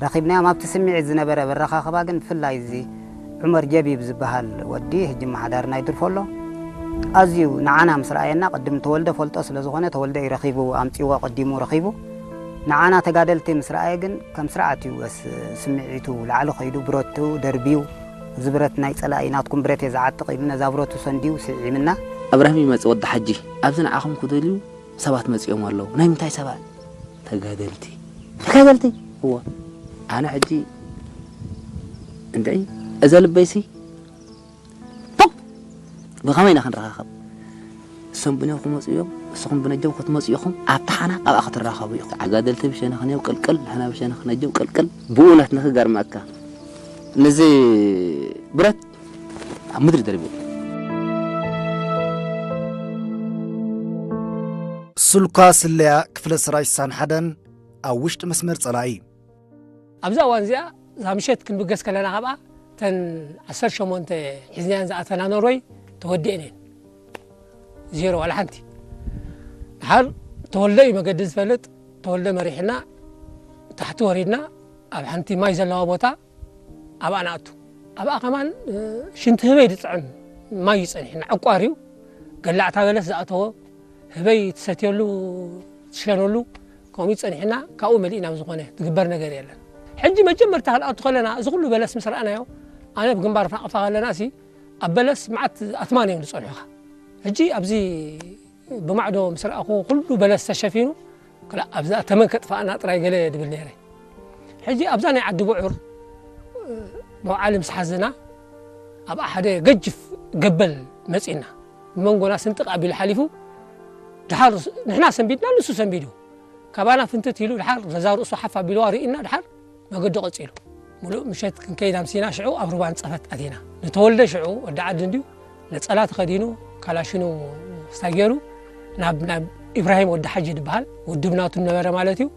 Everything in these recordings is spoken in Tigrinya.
ረኺብናዮም። ኣብቲ ስምዒት ዝነበረ በረኻኽባ ግን ብፍላይ እዚ ዑመር ጀቢብ ዝበሃል ወዲ ሕጂ መሓዳርና ይድርፎ ኣሎ። ኣዝዩ ንዓና ምስ ረኣየና ቅድም ተወልደ ፈልጦ ስለ ዝኾነ ተወልደ እዩ ረኺቡ ኣምጺዎ ቀዲሙ ረኺቡ። ንዓና ተጋደልቲ ምስ ረኣየ ግን ከም ስርዓት እዩ ወስ ስምዒቱ ላዕሊ ከይዱ ብረቱ ደርብዩ እዚ ብረት ናይ ጸላኢ ናትኩም ብረት እየ ዝዓጥቕ ኢሉ ነዛ ብረቱ ሰንድዩ ስዒምና። ኣብራሂም ይመጽእ ወዲ ሓጂ ኣብዚ ንዓኹም ክደልዩ ሰባት መጺኦም ኣለዉ። ናይ ምንታይ ሰባት? ተጋደልቲ። ተጋደልቲ? እወ። ኣነ ሕጂ እንድዒ እዛ ልበይሲ ፖፕ! ብኸመይ ኢና ክንረኻኸብ? እሶም ብንዮ ክመጹ እዮም፣ ንስኹም ብነጀው ክትመጹ ኢኹም። ኣብታ ሓና ኣብኣ ክትራኸቡ ኢኹም። ተጋደልቲ ብሸነኽ ነየው ቅልቅል፣ ንሕና ብሸነኽ ነጀው ቅልቅል። ብእውነት ንኽገርመካ፣ ነዚ ብረት ኣብ ምድሪ ደርብዮ። ሱልኳ ስለያ ክፍለ ሰራዊት ስሳን ሓደን ኣብ ውሽጢ መስመር ጸላኢ። ኣብዛ እዋን እዚኣ፣ እዛ ምሸት ክንብገስ ከለና፣ ካብኣ እተን ዓሰርተ ሸሞንተ ሒዝናየን ዝኣተና ኖርወይ ተወዲአን እየን። ዜሮ፣ ዋላ ሓንቲ። ድሓር ተወልደ እዩ መገዲ ዝፈልጥ። ተወልደ መሪሕና፣ ታሕቲ ወሪድና፣ ኣብ ሓንቲ ማይ ዘለዋ ቦታ ኣብኣ ንኣቱ። ኣብኣ ከማን፣ እ፣ ሽንቲ ህበይ ዝጽዕን ማይ እዩ ጸኒሕና። ዕቋር እዩ። ገላዕታ በለስ ዝኣተዎ፣ ህበይ ትሰትየሉ፣ ትሸነሉ፣ ከምኡ እዩ ጸኒሕና። ካብኡ መሊእና ብዝኾነ ዝግበር ነገር የለን። ሕጂ መጀመርታ ክንኣቱ ከለና፣ እዚ ኩሉ በለስ ምስ ረኣናዮ፣ ኣነ ብግንባር ፋቕፋ ከለና ሲ፣ ኣብ በለስ መዓት ኣትማን እዮም ዝጸንሑኻ። ሕጂ ኣብዚ ብማዕዶ ምስ ረኣኹ፣ ኩሉ በለስ ተሸፊኑ፣ ክላ-፣ ኣብዛ ተመን ከጥፋእና ጥራይ ገለ ድብል ነይረ። ሕጂ ኣብዛ ናይ ዓዲ ብዑር መውዓሊ ምስ ሓዘና፣ ኣብኣ ሓደ ገጅፍ ገበል መጺና። ብመንጎና ስንጥቕ ኣቢሉ ሓሊፉ፣ ድሓር ንሕና ሰንቢድና፣ ንሱ ሰንቢዱ። ካባና ፍንትት ኢሉ፣ ድሓር ነዛ ርእሱ ሓፍ ኣቢልዋ ርኢና፣ ድሓር መገዱ ቀጺሉ። ሙሉእ ምሸት ክንከይድ ኣምሲና፣ ሽዑ ኣብ ሩባ ንጸፈት ኣቲና። ንተወልደ ሽዑ ወዲ ዓዲ እንድዩ፣ ነጸላ ተኸዲኑ፣ ካላሽኑ ስታጌሩ፣ ናብ፣ ናብ ኢብራሂም ወዲ ሓጂ ዝበሃል ውድብ ናቱ ነበረ ማለት እዩ፣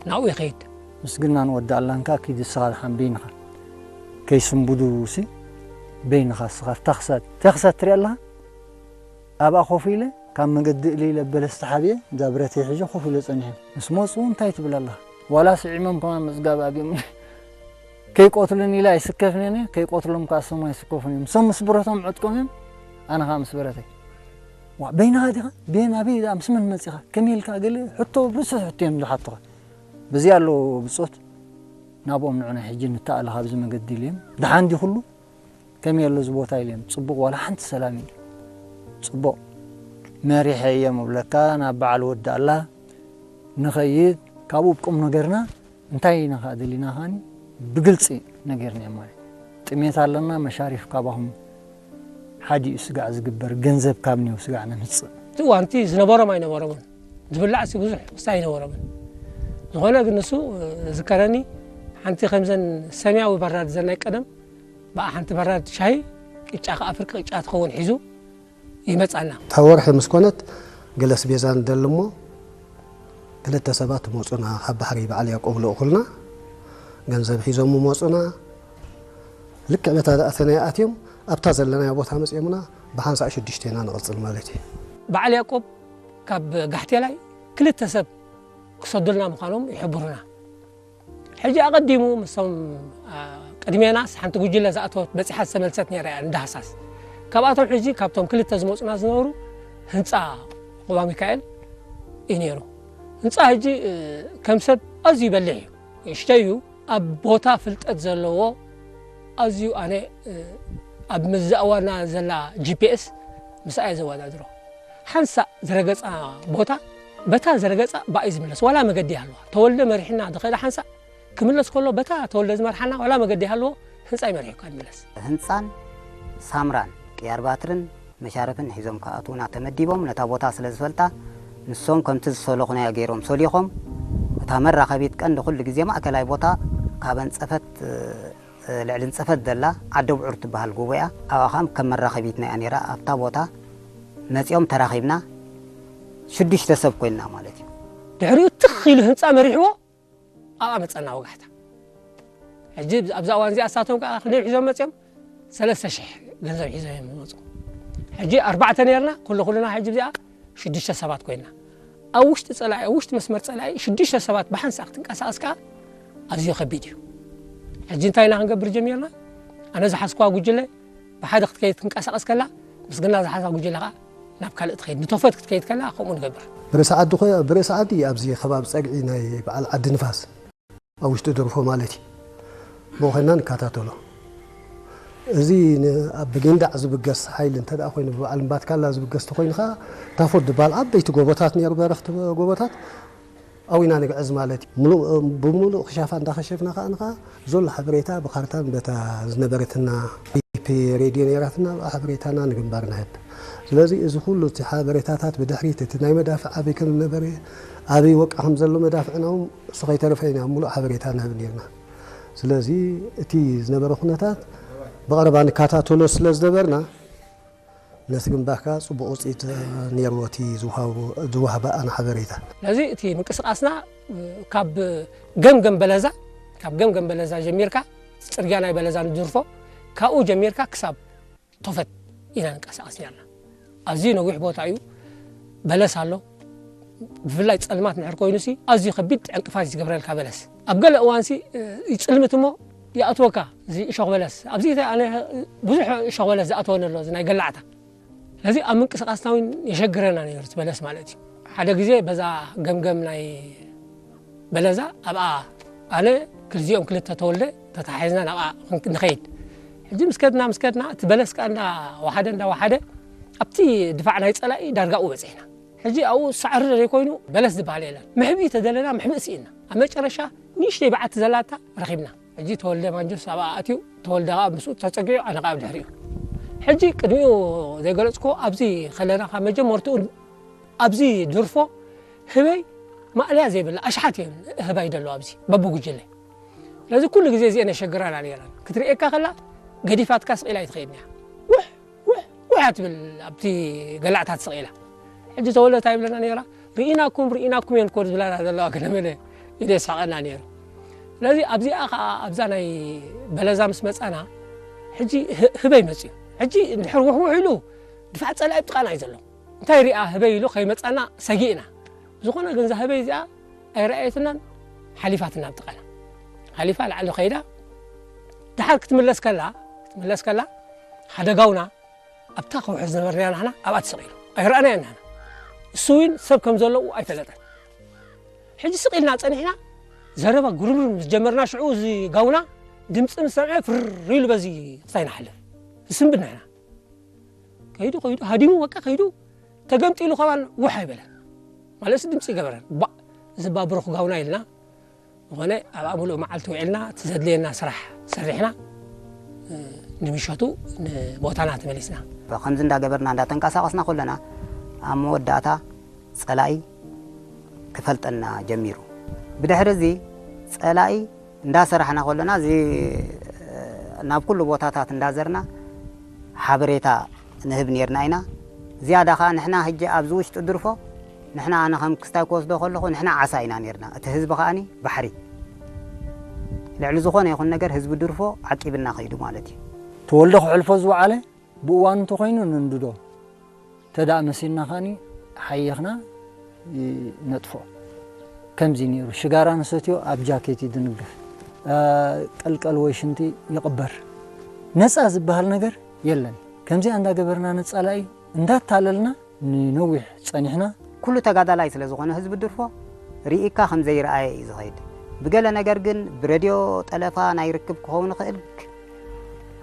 ናብኡ ይኸይድ። ምስግናን ወዲ ኣላንካ ኪድ እስኻ ደሓን በይንኻ። ከይስንቡዱሲ በይንኻ እስኻ ተኽሰት፣ ተኽሰት ትሪኢ ኣለኻ? ኣብኣ ኮፍ ኢለ ካብ መገዲ እለ ኢለ በለስ ተሓቢኤ እዛ ብረተይ ሒዘ ኮፍ ኢለ ጸኒሐ። ምስ መጹ እንታይ ትብል ኣለኻ? ዋላ ስዒሞም ከማን መጽጋብ ኣብዮም። ከይቆትሉኒ ኢለ ኣይስከፍን እየ፣ ከይቆትሎም ከኣ እሶም ኣይስከፉን እዮም። እሶም ምስ ብረቶም ዕጥቆም እዮም፣ ኣነ ከኣ ምስ ብረተይ። ዋ፣ በይንኻ ዲኻ? ቤን ኣበይ ደኣ ምስ መን መጺኻ? ከመይ ኢልካ? ገለ ሕቶ ብዙሕ ሕቶ እዮም ዝሓቱኻ። በዚ ኣሎ ብጾት ናብኦም ንዑና ሕጂ ንተኣለ ካብዚ መገዲ ኢሉ እዮም። ደሓን ድዩ ኩሉ? ከመይ ኣሎ እዚ ቦታ ኢለ እዮም። ጽቡቕ፣ ዋላ ሓንቲ ሰላም የለን። ጽቡቕ፣ መሪሐ እየ ምብለካ ናብ በዓል ወዲ ኣላ ንኸይድ። ካብኡ ብቁም ነገርና እንታይ ኢና ከኣ ደሊና ከኣኒ ብግልጺ ነጊርናዮም ማለት። ጥሜት ኣለና፣ መሻሪፍ ካባኹም ሓዲኡ ስጋዕ ዝግበር ገንዘብ ካብ ኒው ስጋዕ ነምጽእ። እቲ እዋንቲ ዝነበሮም ኣይነበሮምን፣ ዝብላዕ ሲ ብዙሕ ክስታይ ኣይነበሮምን። ዝኾነ ግን ንሱ ዝከረኒ ሓንቲ ከምዘን ሰማያዊ በራድ ዘን ናይ ቀደም ብኣ ሓንቲ በራድ ሻሂ ቅጫ ከኣ ፍርቂ ቅጫ ትኸውን ሒዙ ይመጻና። እታ ወርሒ ምስ ኮነት ገለ ኣስቤዛ ንደሊ እሞ ክልተ ሰባት መጹና፣ ካብ ባሕሪ በዓል ያዕቆብ ልእኹልና ገንዘብ ሒዞም መጹና። ልክዕ በታ ዝኣተናያ ኣትዮም ኣብታ ዘለናያ ቦታ መጺኦምና፣ ብሓንሳእ ሽዱሽተ ኢና ንቕጽል ማለት እዩ። በዓል ያዕቆብ ካብ ጋሕቴላይ ክልተ ሰብ ክሰዱልና ምዃኖም ይሕብሩና። ሕጂ ኣቐዲሙ ምስቶም፣ ኣ፣ ቅድሜናስ ሓንቲ ጉጅለ ዝኣተወት በጺሓ ዝተመልሰት ነይራ እያ፣ እንዳ ሃሳስ። ካብኣቶም ሕጂ ካብቶም ክልተ ዝመጹና ዝነበሩ ህንጻ ቁባ ሚካኤል እዩ ነይሩ። ህንጻ ሕጂ፣ እ፣ ከም ሰብ ኣዝዩ ይበልሕ እዩ። ንእሽተይ እዩ። ኣብ ቦታ ፍልጠት ዘለዎ ኣዝዩ ኣነ፣ እ፣ ኣብ ምዝእዋና ዘላ ጂ ፒ ኤስ ምስኣ እየ ዘወዳድሮ። ሓንሳእ ዝረገጻ ቦታ በታ ዝረገጻ ባእ እዩ ዝምለስ። ዋላ መገዲ ይሃልዋ። ተወልደ መሪሕና ዝኸደ ሓንሳእ ክምለስ ከሎ በታ ተወልደ ዝመርሓና ዋላ መገዲ ይሃልዎ ህንጻ ይመሪሑካ ይምለስ። ህንጻን ሳምራን ቅያር ባትርን መሻርፍን ሒዞም ክኣትዉና ተመዲቦም፣ ነታ ቦታ ስለ ዝፈልጣ ንሶም ከምቲ ዝሰለኹናዮ ገይሮም ሰሊኾም። እታ መራኸቢት ቀንዲ ኩሉ ግዜ ማእከላይ ቦታ ካብ ኣንጸፈት፣ እ፣ ልዕሊ ኣንጸፈት ዘላ ዓዲ ኣብዑር ትበሃል ጎቦ እያ። ኣብኣ ኸኣ ከም መራኸቢትና እያ ነይራ። ኣብታ ቦታ መጺኦም ተራኺብና ሽዱሽተ ሰብ ኮይንና ማለት እዩ። ድሕሪኡ ትኽ ኢሉ ህንጻ መሪሕዎ ኣብኣ መጸና ወጋሕታ። ሕጂ ኣብዛ እዋን እዚኣ እሳቶም ከኣ ክንደይ ሒዞም መጺኦም? ሰለስተ ሽሕ ገንዘብ ሒዞም እዮም ዝመጹ። ሕጂ ኣርባዕተ ነርና፣ ኩሉ ኩልና ሕጂ እዚኣ ሽዱሽተ ሰባት ኮይና። ኣብ ውሽጢ ጸላኢ፣ ኣብ ውሽጢ መስመር ጸላኢ ሽዱሽተ ሰባት ብሓንሳእ ክትንቀሳቐስ ከኣ ኣዝዩ ከቢድ እዩ። ሕጂ እንታይ ኢና ክንገብር ጀሚርና? ኣነ ዝሓዝኩዋ ጉጅለ ብሓደ ክትከይድ ትንቀሳቐስ ከላ፣ ምስግና ዝሓዛ ጉጅለ ከኣ ናብ ካልእ ትኸይድ። ንቶፈት ክትከይድ ከላ ከምኡ ንገብር። ብርእሲ ዓዲ ኮ-፣ ብርእሲ ዓዲ ኣብዚ ከባቢ ጸግዒ ናይ በዓል ዓዲ ንፋስ ኣብ ውሽጢ ደርፎ ማለት እዩ። ብኡ ኾይና ንከታተሎ። እዚ ን-፣ ኣብ ብጊንዳዕ ዝብገስ ሓይሊ እንተ ደኣ ኮይኑ፣ ብበዓል እምባትካላ ዝብገስ ተኾይኑ ኸኣ፣ ታፎት ዝበሃል ዓበይቲ ጎቦታት ነይሩ፣ በረኽቲ ጎቦታት፣ ኣብኡ ኢና ንግዕዝ ማለት እዩ። ምሉእ፣ ብምሉእ ክሻፋ እንዳኸሸፍና ኸኣ ንኸኣ፣ ዘሎ ሓበሬታ ብኻርታን በታ ዝነበረትና ቴፕ ሬድዮ ነይራትና፣ ብኣ ሓበሬታና ንግንባር ንህብ። ስለዚ እዚ ኩሉ እቲ ሓበሬታታት ብድሕሪት እቲ ናይ መዳፍዕ ኣበይ ከም ዝነበረ፣ ኣበይ ወቃ ከም ዘሎ መዳፍዕና እውን እሱ ከይተረፈ ኢና ምሉእ ሓበሬታ ንህብ ነርና። ስለዚ እቲ ዝነበረ ኩነታት ብቐረባ ንከታተሎ ስለ ዝነበርና፣ ነቲ ግንባር ከኣ ጽቡቕ ውጽኢት ነይርዎ እቲ ዝወሃቦ-፣ ዝወሃበ ኣና ሓበሬታ። ስለዚ እቲ ምንቅስቓስና ካብ ገምገም በለዛ፣ ካብ ገምገም በለዛ ጀሚርካ፣ ጽርግያ ናይ በለዛ ንድርፎ፣ ካብኡ ጀሚርካ ክሳብ ቶፈት ኢና ንንቀሳቐስ ነርና። ኣዝዩ ነዊሕ ቦታ እዩ። በለስ ኣሎ። ብፍላይ ጸልማት እንድሕር ኮይኑሲ ኣዝዩ ከቢድ ዕንቅፋት እዩ ዝገብረልካ በለስ። ኣብ ገለ እዋንሲ፣ እ፣ ይጽልምት እሞ ይኣትወካ እዚ እሾኽ በለስ። ኣብዚ ኣነ ብዙሕ እሾኽ በለስ ዝኣተወኒ ኣሎ፣ እዚ ናይ ገላዕታ። ስለዚ ኣብ ምንቅስቓስና እውን የሸግረና ነይሩ እቲ በለስ ማለት እዩ። ሓደ ግዜ በዛ ገምገም ናይ በለዛ ኣብኣ ኣነ ክልዚኦም ክልተ ተወልደ ተታሒዝና ናብኣ ክንክ-፣ ንኸይድ። ሕጂ ምስ ከድና፣ ምስ ከድና፣ እቲ በለስ ከኣ እንዳወሓደ፣ እንዳወሓደ፣ ኣብቲ ድፋዕ ናይ ጸላኢ ዳርጋኡ በጺሕና። ሕጂ ኣብኡ ሳዕሪ ዘይኮይኑ በለስ ዝበሃል የለን። መሕብኢ ተደለና፣ መሕብኢ ስኢና። ኣብ መጨረሻ ንእሽተይ በዓቲ ዘላታ ረኺብና። ሕጂ ተወልደ ማንጆስ ኣብኣ ኣትዩ፣ ተወልደ ከኣ ምስኡ ተጸጊዑ፣ ኣነ ከኣ ኣብ ድሕሪኡ። ሕጂ ቅድሚኡ ዘይገለጽኩዎ፣ ኣብዚ ከለና ካብ መጀመርትኡ ኣብዚ ድርፎ ህበይ ማእለያ ዘይብላ ኣሽሓት እየን ህባይ ደለዋ ኣብዚ በብጉጅለ። ስለዚ ኩሉ ግዜ እዚአን የሸግራና ነይረን። ክትርእየካ ከላ ገዲፋትካ ስቕ ኢላ ኣይትኸይድን እያ። ውሕ፣ ውሕ፣ ውሕ እያ ትብል ኣብቲ ገላዕታት ስቕ ኢላ። ሕጂ ተወልደ እንታይ ይብለና ነይራ? "ርኢናኩም፣ ርኢናኩም እየን እኮ ዝብላና ዘለዋ ገለ መለ" ኢሉ የስሕቐና ነይሩ። ስለዚ ኣብዚኣ ከኣ ኣብዛ ናይ በለዛ ምስ መጻና ሕጂ ህ-፣ ህበይ መጽዩ። ሕጂ እንድሕር ውሕ፣ ውሕ ኢሉ ድፋዕ ጸላኢ ኣብ ጥቓና እዩ ዘሎ። እንታይ ሪኣ ህበይ ኢሉ ከይመጻና ሰጊእና። ዝኾነ ግን እዛ ህበይ እዚኣ ኣይረኣየትናን፣ ሓሊፋትና ኣብ ጥቓና። ሓሊፋ ላዕሊ ከይዳ፣ ደሓር ክትምለስ ከላ፣ ክትምለስ ከላ፣ ሓደ ጋውና ኣብታ ከውሒ ዝነበርናያ ንሕና ኣብኣ ተሰቒሉ። ኣይረኣናዮን ንሕና። እሱ እውን ሰብ ከም ዘለዉ ኣይፈለጠን። ሕጂ ስቕ ኢልና ጸኒሕና፣ ዘረባ ጉርምርም ምስ ጀመርና፣ ሽዑ እዚ ጋውና ድምጺ ምስ ሰምዐ፣ ፍርር ኢሉ በዚ ክሳይ ንሓልፍ። ስንብድ ንሕና ከይዱ ከይዱ ሃዲሙ በቃ ከይዱ ተገምጢሉ ከባን ውሕ ኣይበለን። ማለትስ ድምፂ ይገበረን። ባ፣ እዚ ባ ብሩኽ ጋውና ኢልና ዝኾነ ኣብ ኣምልኡ መዓልቲ ውዒልና እቲ ዘድልየና ስራሕ ሰሪሕና፣ እ፣ ንምሸቱ ንቦታና ተመሊስና። ከምዚ እንዳገበርና እንዳተንቀሳቐስና ከለና ኣብ መወዳእታ ጸላኢ ክፈልጠና ጀሚሩ። ብድሕሪ እዚ ጸላኢ እንዳሰራሕና ከለና እዚ ናብ ኩሉ ቦታታት እንዳዘርና ሓበሬታ ንህብ ኔርና ኢና። ዝያዳ ኸኣ ንሕና ሕጂ ኣብዚ ውሽጢ ድርፎ ንሕና ኣነ ከም ክስታይ ክወስዶ ከለኹ ንሕና ዓሳ ኢና ኔርና። እቲ ህዝቢ ኸኣኒ ባሕሪ። ልዕሊ ዝኾነ ይኹን ነገር ህዝቢ ድርፎ ዓቂብና ከይዱ ማለት እዩ። ተወልደ ክሕልፎ ዝወዓለ ብእዋኑ እንተኾይኑ ንንድዶ፣ ተደኣ መሲልና ከኣኒ ሓየኽና ይነጥፍኦ። ከምዚ ነይሩ። ሽጋራ ንሰትዮ ኣብ ጃኬት እዩ ዝንገፍ። እ፣ ቀልቀል ወይ ሽንቲ ይቕበር። ነጻ ዝበሃል ነገር የለን። ከምዚኣ እንዳገበርና ንጸላኢ እንዳታለልና ንነዊሕ ጸኒሕና። ኩሉ ተጋዳላይ ስለ ዝኾነ ህዝቢ ድርፎ ርኢካ ከም ዘይረኣየ እዩ ዝኸይድ። ብገለ ነገር ግን ብረድዮ ጠለፋ ናይ ርክብ ክኸውን ይኽእል።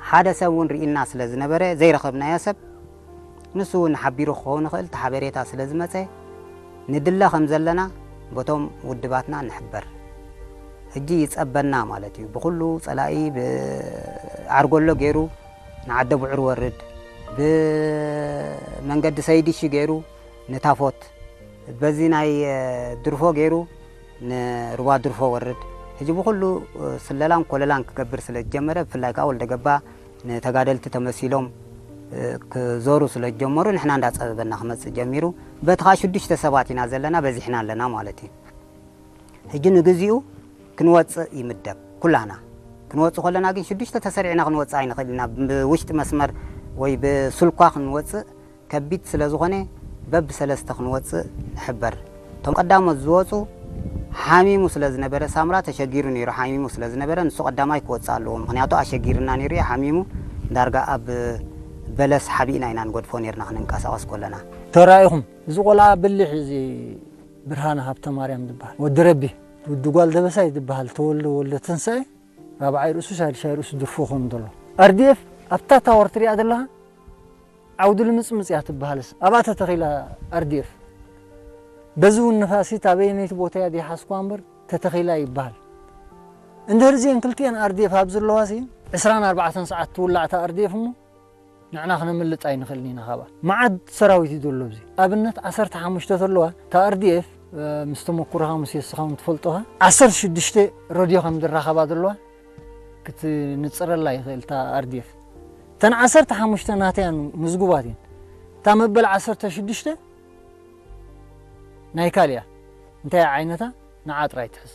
ሓደ ሰብ እውን ርኢና ስለ ዝነበረ ዘይረኸብናዮ ሰብ ንሱ እውን ሓቢሩ ክኸውን ይኽእል። እቲ ሓበሬታ ስለ ዝመጸ ንድለ ከም ዘለና በቶም ውድባትና ንሕበር። ሕጂ ይጸበና ማለት እዩ። ብኹሉ ጸላኢ ብዓርጎሎ ገይሩ ንዓደ ቡዕር ወርድ፣ ብመንገዲ ሰይድሺ ገይሩ ንታፎት፣ በዚ ናይ፣ እ፣ ድርፎ ገይሩ ንሩባ ድርፎ ወርድ። ሕጂ ብኹሉ፣ እ፣ ስለላን ኮለላን ክገብር ስለ ዝጀመረ፣ ብፍላይ ከኣ ወልደ ገባ ንተጋደልቲ ተመሲሎም፣ እ፣ ክዞሩ ስለ ዝጀመሩ፣ ንሕና እንዳጸበበና ክመጽእ ጀሚሩ። በቲ ኸኣ ሽዱሽተ ሰባት ኢና ዘለና፣ በዚሕና ኣለና ማለት እዩ። ሕጂ ንግዚኡ ክንወጽእ ይምደብ። ኩላና ክንወጽእ ከለና ግን ሽዱሽተ ተሰሪዕና ክንወጽእ ኣይንኽእል ኢና። ብውሽጢ መስመር ወይ ብሱልኳ ክንወጽእ ከቢድ ስለ ዝኾነ በብሰለስተ ክንወጽእ ንሕበር። እቶም ቀዳሞት ዝወጹ ሓሚሙ ስለ ዝነበረ ሳምራ ተሸጊሩ ነይሩ፣ ሓሚሙ ስለ ዝነበረ ንሱ ቀዳማይ ክወጽእ ኣለዎ። ምኽንያቱ ኣሸጊርና ነይሩ እዩ፣ ሓሚሙ ዳርጋ ኣብ በለስ ሓቢእና ኢና ንገድፎ ነይርና ክንንቀሳቐስ ከለና። ተራኢኹም፣ እዚ ቆልዓ ብሊሕ እዚ ብርሃነ ሃብተማርያም ዝበሃል ወዲ ረቢ፣ ወዲ ጓል ደበሳይ ዝበሃል ተወልደ ወልደ ትንሳኤ፣ ራብዓይ ርእሱ ሳልሳይ ርእሱ ድርፎ ከም ዘሎ። ኣር ዲ ኤፍ ኣብታ ታወር ትሪኣ ዘለኻ ዓውዲ ልምጽምጽ እያ ትበሃልስ፣ ኣብኣ ተተኺላ ኣር ዲ ኤፍ። በዚ እውን ንፋሲት ኣበየነይቲ ቦታ እያ ዘይሓዝኳ እምበር ተተኺላ ይበሃል። እንድሕር እዚአን ክልቲአን ኣር ዲ ኤፍ ኣብ ዘለዋሲ ዕስራን ኣርባዕተን ሰዓት ትውላዕ እታ ኣር ዲ ኤፍ እሞ ንሕና ክነምልጥ ኣይንኽእልን ኢና ካብኣ። መዓት ሰራዊት እዩ ዘሎ ኣብዚ። ኣብነት ዓሰርተ ሓሙሽተ ተለዋ፣ እታ ኣር ዲ ኤፍ፣ እ፣ ምስ ተመኩሮኻ፣ ምስ የስኻ እውን ትፈልጦኻ፣ ዓሰርተ ሽዱሽተ ረድዮ ከም ዝራኸባ ዘለዋ ክትንጽረላ ይኽእል እታ ኣር ዲ ኤፍ። እተን ዓሰርተ ሓሙሽተ ናተያን ምዝጉባት እየን። እታ መበል ዓሰርተ ሽዱሽተ ናይ ካልእ እያ። እንታይ እያ ዓይነታ? ንዓ ጥራይ ትሕዝ።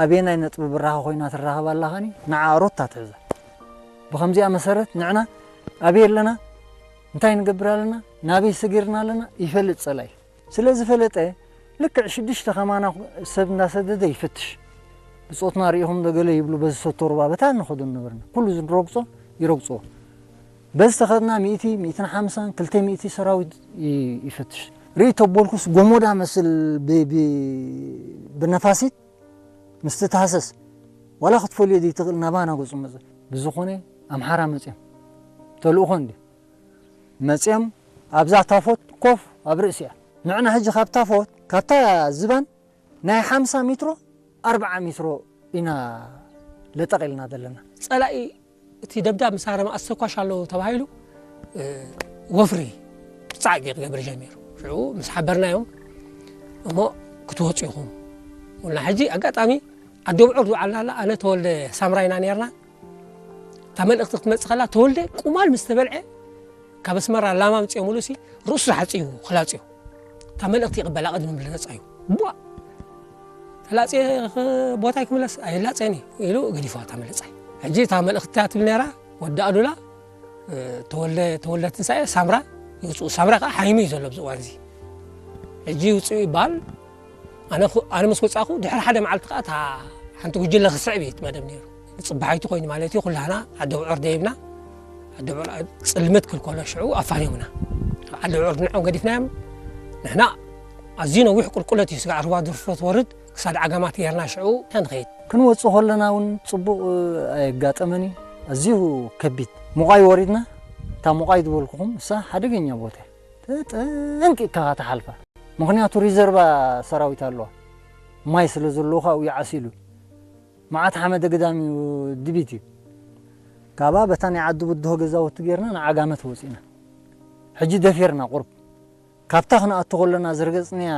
ኣበየናይ ነጥቢ ብራኸ ኮይና ትራኸብ ኣላ ኸኒ? ንዓ ሮታ ትሕዛ። ብኸምዚኣ መሰረት ንዕና ኣበይ ኣለና? እንታይ ንገብር ኣለና? ናበይ ሰጊርና ኣለና? ይፈልጥ ጸላኢ። ስለ ዝፈለጠ ልክዕ ሽዱሽተ ከማና ሰብ እንዳሰደደ ይፍትሽ። ብጾትና ርኢኹም ዶ ገለ ይብሉ፣ በዚ ሰቶ ሩባ በታ ንኸዶ ነበርና። ኩሉ ዝረግጾ ይረግጽዎ። በዚ ተኸድና ሚእቲ፣ ሚእትን ሓምሳን፣ ክልተ ሚእቲ ሰራዊት ይ-፣ ይፍትሽ። ርኢ ተቦልኩስ ጎሞዳ መስል ብ-፣ ብ-፣ ብነፋሲት ምስ ትትሃሰስ ዋላ ክትፈልዮ ዘይትኽእል ናባና ገጹ መጸ። ብዝኾነ ኣምሓራ መጽዮም። ተልእኾ እንድዩ። መጽዮም ኣብዛ ታፎት ኮፍ ኣብ ርእሲኣ። ንዕና ሕጂ ካብ ታፎት፣ ካብታ ዝባን ናይ ሓምሳ ሜትሮ ኣርብዓ ሜትሮ ኢና ለጠቕ ኢልና ዘለና። ጸላኢ እቲ ደብዳብ ምስ ሃረመ ኣስተኳሽ ኣለዉ ተባሂሉ፣ እ፣ ወፍሪ ጻዕቂ ክገብር ጀሚሩ። ሽዑ ምስ ሓበርናዮም፣ እሞ ክትወጹ ኢኹም። ወላ ሕጂ ኣጋጣሚ ኣደ ብዑር ዝውዓልና ኣላ፣ ኣነ ተወልደ ሳምራ ኢና ነርና። እታ መልእኽቲ ክትመጽእ ከላ፣ ተወልደ ቁማል ምስ ተበልዐ፣ ካብ ኣስመራ ላማ ኣምጺኦምሉ ሲ፣ ርእሱ ሓጺቡ፣ ክላጽዮ። እታ መልእኽቲ ይቕበላ፣ ቅድሚ ምልጻዩ። ቧ! ተላጽየ ኽ-፣ ቦታይ ክምለስ፣ ኣይላጸየን እዩ፣ ኢሉ ገዲፍዋ እታ ምልጻይ። ሕጂ እታ መልእኽቲ እያ ትብል ነይራ፣ ወዲ ኣሉላ፣ እ፣ ተወልደ፣ ተወልደ ትንሳኤ፣ ሳምራ ይውጽኡ። ሳምራ ከኣ ሓይሙ እዩ ዘሎ ኣብዚ እዋን እዚ። ሕጂ ይውጽኡ ይበሃል። ኣነ ኹ-፣ ኣነ ምስ ወጻኹ ድሕሪ ሓደ መዓልቲ ከኣ እታ ሓንቲ ጉጅለ ክስዕብ እዩ እቲ መደብ ነይሩ። ጽባሓይቲ ኮይኑ ማለት እዩ፣ ኩላህና ዓዲ ብዑር ደይብና፣ ዓዲ ብዑር ጽልምት ክልኮሎ ሽዑ ኣፋንዮምና። ዓዲ ብዑር ንዕኦም ገዲፍናዮም፣ ንሕና ኣዝዩ ነዊሕ ቁልቁለት እዩ፣ ስጋዕ ሩባ ድርፎ ትወርድ፣ ክሳድ ዓጋማት ጌርና ሽዑ ንኸይድ። ክንወጽእ ከለና እውን ጽቡቕ፣ እ፣ ኣየጋጠመን እዩ። ኣዝዩ ከቢድ። ሙቓይ ወሪድና፣ እታ ሙቓይ ዝበልኩኹም እሳ ሓደገኛ ቦታ እያ። ተጠንቂቕካ ትሓልፋ። ምኽንያቱ ሪዘርቫ ሰራዊት ኣለዋ። ማይ ስለ ዘለዎ ካብኡ ይዓሲሉ። መዓት ሓመደ ግዳም እዩ ድቢት እዩ። ካብኣ በታ ናይ ዓዲ ብድሆ ገዛውቲ ጌርና ንዓጋመት ወፂና። ሕጂ ደፊርና ቁርብ። ካብታ ክንኣቱ ከለና ዝረገጽንያ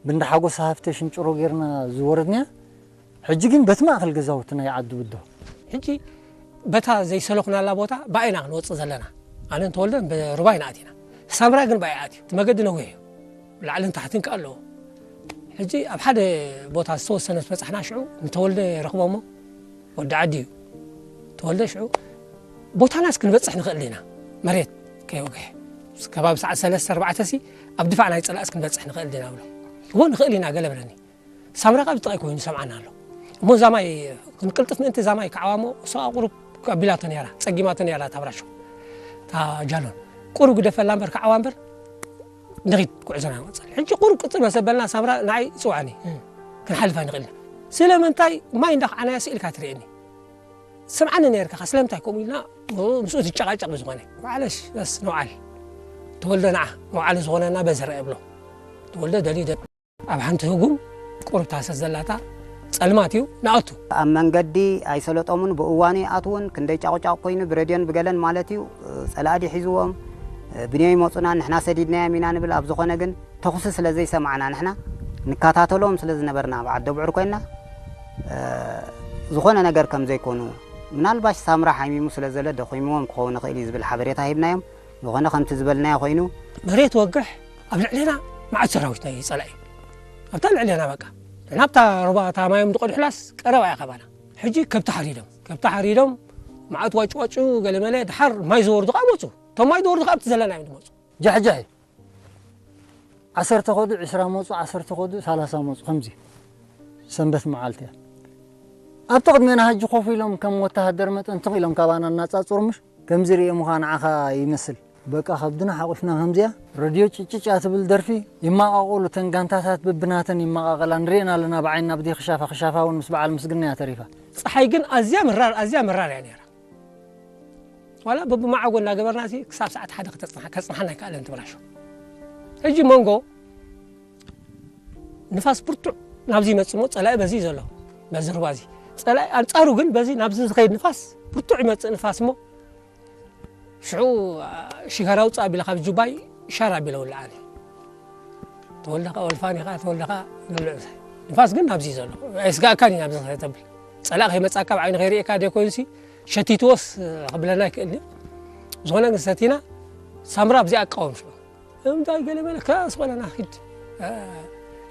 ብንዳ ሓጎስ ሃፍተ ሽንጭሮ ጌርና ዝወረድንያ። ሕጂ ግን በቲ ማእከል ገዛውቲ ናይ ዓዲ ብድሆ። ሕጂ በታ ዘይሰለኹናላ ቦታ ብኣይና ክንወጽእ ዘለና። ኣነን ተወልደን ብሩባይ ንኣቲና። ሳምራይ ግን ብኣይ ኣትዩ። እቲ መገዲ ነዊሕ እዩ። ላዕልን ታሕትን ከኣ ኣለዎ። ሕጂ ኣብ ሓደ ቦታ ዝተወሰነ በጻሕና ሽዑ ንተወልደ ረኽቦ እሞ ወዲ ዓዲ እዩ። ተወልደ ሽዑ ቦታናስ ክንበጽሕ ንኽእል ዲና? መሬት ከይወግሐ። ከባቢ ሰዓት ሰለስተ ኣርባዕተ ሲ ኣብ ድፋዕ ናይ ጸላእስ ክንበጽሕ ንኽእል ዲና ብሎ። እዎ ንኽእል ኢና ገለ በለኒ። ሳምራ ካብ ጥቓይ ኮይኑ ይሰምዓና ኣሎ። እሞ እዛ ማይ ክንቅልጥፍ ምእንቲ እዛ ማይ ክዓዋ እሞ እሷ ቁሩብ ኣቢላቶ ነይራ፣ ጸጊማቶ ነይራ እታ ብራሾ። እታ ጃሎን። ቁሩብ ግደፈላ እምበር ክዓዋ እምበር ንኺድ ጉዕዞና ንቐጽል። ሕጂ ቁሩብ ቅጽል መሰበልና ሳምራ ንዓይ ጽውዓኒ። ክንሓልፍ ኣይንኽእልን። ስለምንታይ ማይ እንዳኸዓናያ ስኢልካ ትርእየኒ። ስምዓኒ ነይርካ፣ ስለምንታይ ከምኡ ኢልና ምስኡ ትጨቃጨቅ ብዝኾነ። ማዕለሽ፣ በስ ንውዓል። ተወልደ ንዓ፣ ንውዓል ዝኾነና በዚ ረአ ብሎ። ተወልደ ደልዩ ደ-፣ ኣብ ሓንቲ ህጉም ቁሩብ ታሰስ ዘላታ ጸልማት እዩ፣ ንኣቱ። ኣብ መንገዲ ኣይሰለጦምን፣ ብእዋኑ ይኣትውን፣ ክንደይ ጫቑጫቑ ኮይኑ ብረድዮን ብገለን ማለት እዩ፣ ጸላእዲ ሒዝዎም፣ ብንዮ ይመጹና፣ ንሕና ሰዲድናዮም ኢና ንብል። ኣብ ዝኾነ ግን ተኹሲ ስለ ዘይሰማዕና ንሕና ንከታተሎም ስለ ዝነበርና ኣብ ዓዲ ኣቡዕር ኮይንና፣ እ፣ ዝኾነ ነገር ከም ዘይኮኑ፣ ምናልባሽ ሳምራ ሓሚሙ ስለ ዘሎ ደኺምዎም ክኸውን ይኽእል እዩ ዝብል ሓበሬታ ሂብናዮም። ዝኾነ ከምቲ ዝበልናዮ ኮይኑ። መሬት ወግሕ ኣብ ልዕሌና መዓት ሰራዊት ናይ ጸላኢ ኣብታ ልዕሌና በቃ ንሕና ኣብታ ሩባ እታ ማዮም ዝቐድሑላስ ቀረባ እያ ካባና። ሕጂ ከብቲ ሓሪዶም ከብቲ ሓሪዶም መዓት ዋጭ ዋጩ ገለመለ ድሓር ማይ ዝወርዱ ከዓ መፁ። እቶም ማይ ዝወርዱ ከዓ ኣብቲ ዘለና እዮም ዝመፁ። ጃሕጃሕ እዩ። ዓሰርተ ከዱ ዕስራ መፁ፣ ዓሰርተ ከዱ ሰላሳ መፁ። ከምዚ ሰንበት መዓልቲ እያ። ኣብቲ ቅድሜና ሕጂ ኮፍ ኢሎም ከም ወተሃደር መጠን ትኽ ኢሎም ካባና እናጻጽሩ ምሽ ከምዚ ርእዮምኻ ንዓኻ ይመስል። በቃ ከብድና ሓቑፍና ከምዚያ ረድዮ ጭጭጭ እያ ትብል ደርፊ ይመቓቐሉ። እተን ጋንታታት በብናተን ይመቓቐላ። ንርእየን ኣለና ብዓይንና ብደይ ክሻፋ፣ ክሻፋ እውን ምስ በዓል ምስግና እያ ተሪፋ። ፀሓይ ግን ኣዝያ መራር፣ ኣዝያ መራር እያ ነይራ። ዋላ በብመዓጎ እናገበርና እዚ ክሳብ ሰዓት ሓደ ከተጽንሓ-፣ ከጽንሓና ኣይከኣለን ትብራሾ። ሕጂ መንጎ ንፋስ ብርቱዕ ናብዚ ይመጽእ እሞ ጸላኢ በዚ እዩ ዘሎ፣ በዚ ሩባ እዚ። ጸላኢ ኣንጻሩ ግን በዚ ናብዚ ዝኸይድ ንፋስ ብርቱዕ ይመጽእ ንፋስ እሞ ሽዑ፣ አ፣ ሽጋራ ውጽእ ኣቢለ ካብ ጁባይ ሻር ኣቢለ ውልዓኒ። ተወልደ ኸዓ ወልፋን ኢኻ፣ ተወልደ ኸዓ ንብልዕ ምሳይ። ንፋስ ግን ናብዚ እዩ ዘሎ። ኣይስጋእካን እዩ ናብዚ ኸተብል። ጸላእ ከይመጻካ ብዓይኒ ከይርእየካ ደይ ኮይኑሲ ሸቲትዎስ ክብለና ኣይክእልን እዩ። ዝኾነ ግን ሰቲና ሳምራ ኣብዚኣ ኣቃወም ሽዑ። እንታይ ገለ መለ ከስ በለና ኪድ። እ፣